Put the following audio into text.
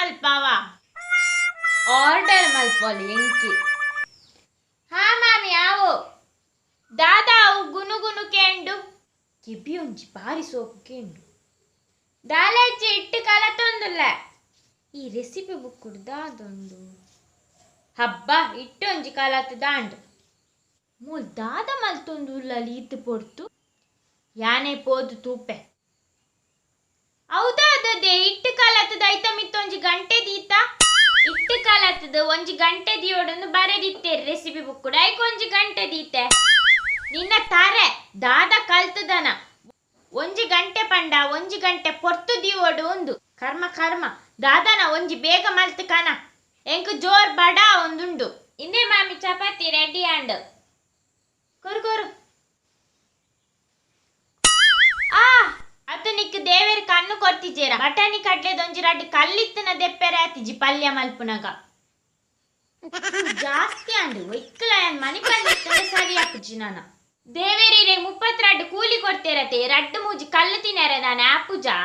ಮಲ್ಪಾವ? Order ಮಲ್ಪೊಲಿ ಎಂಕಿ. ಹಾ ಮಾಮಿ ಆವು. ದಾದಾ ಅವು ಗುನು ಗುನು ಕೇಂಡು? ಕೆಬಿ ಒಂಜಿ ಬಾರಿ ಸೋಕು ಕೇಂಡು. ದಾಲಜ್ಜಿ ಇಟ್ಟು ಕಲತೊಂದುಲ್ಲ. ಈ ರೆಸಿಪಿ ಬುಕ್ ದಾದೊಂಡು? ಹಬ್ಬ ಇಟ್ಟೊಂಜಿ ಕಲತ್ ದಾಂಡು. ಮೂಲ್ ದಾದ ಮಲ್ತೊಂದು ಉಲ್ಲಲ್ ಈತ್ ಪೊರ್ತು? ಯಾನೆ ಪೋದು ತೂಪೆ. ಹೌದಾದದೆ ಇಟ್ಟು ಕಲತದ ಐತ ಮಿತ್ತೊಂಜಿ ಗಂಟೆ ದೀತ? ಇಟ್ಟು ಕಲತದ ಒಂಜಿ ಗಂಟೆ ದಿಯೋಡೊಂದು ಬರೆದಿತ್ತೇರು ರೆಸಿಪಿ ಬುಕ್ ಐಕ್ ಒಂಜಿ ಗಂಟೆ ದೀತೆ. ನಿನ್ನ ತಾರೆ ದಾದ ಕಲ್ತದನ? ಒಂಜಿ ಗಂಟೆ ಪಂಡ ಒಂಜಿ ಗಂಟೆ ಪೊರ್ತು ದಿಯೋಡು ಉಂದು. ಕರ್ಮ ಕರ್ಮ ದಾದನ ಒಂಜಿ ಬೇಗ ಮಲ್ತ್ ಕನ. ಎಂಕ್ ಜೋರ್ ಬಡ ಒಂದುಂಡು. ಇಂದೇ ಮಾಮಿ ಚಪಾತಿ ರೆಡಿ ಆಂಡ್. ಕೊರು ಕೊರು. ಆ ಅತ್ತು ನಿಕ್ ದೇವೆರ್ ಕಣ್ಣು ಕೊರ್ತಿಜೇರ. ಬಟಾಣಿ ಕಡ್ಲೆದೊಂಜಿ ರಡ್ಡ್ ಕಲ್ಲಿತ್ತನ ದೆಪ್ಪೆರೆ ಆತಿಜಿ ಪಲ್ಯ ಮಲ್ಪುನಗ. ಜಾಸ್ತಿ ಆಂಡ್ ಒಯ್ಕಲ ಮನಿ ಪಂಡಿತ್ತಂಡ ಸರಿ ಆಪುಜಿ ನಾನ. ದೇವೆರಿರೆ 32 ಕೂಲಿ ಕೊಡ್ತೇರತೆ, ರಡ್ಡು ಮೂಜಿ ಕಲ್ಲು ತಿನ್ನರೆ ದಾನೆ ಆಪುಜಾ?